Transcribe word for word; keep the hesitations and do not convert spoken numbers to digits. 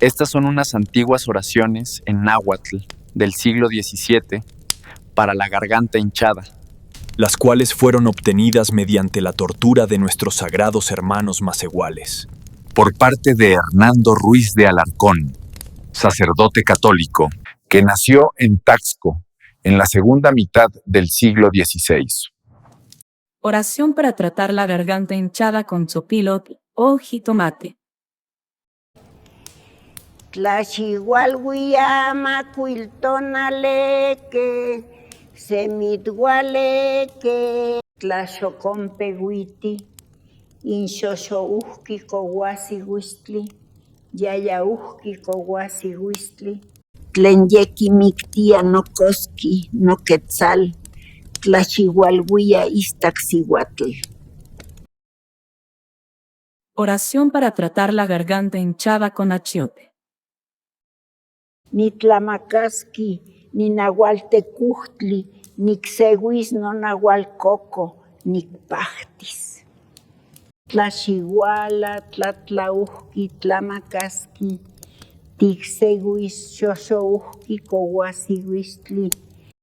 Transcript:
Estas son unas antiguas oraciones en náhuatl del siglo diecisiete para la garganta hinchada, las cuales fueron obtenidas mediante la tortura de nuestros sagrados hermanos masehuales. Por parte de Hernando Ruiz de Alarcón, sacerdote católico, que nació en Taxco en la segunda mitad del siglo dieciséis. Oración para tratar la garganta hinchada con chopilotl o jitomate. Tla xiualwia makuil tonaleke, semitwaleke, tla xokonpeuiti, in xoxouhki kouasiuistli, yayauhki kouasiuistli. Tlen yekimiktia nokoski, noketsal, tla xiualwia istak siuatl. Oración para tratar la garganta hinchada con achiote. Nitlamakaski ninaualtekuhtli, nikseuis nonaualkoko, nikpahtis. Tla xiuala, tla tlauhki, tlamakaski, tikseuis xoxouhki kouasiuistli.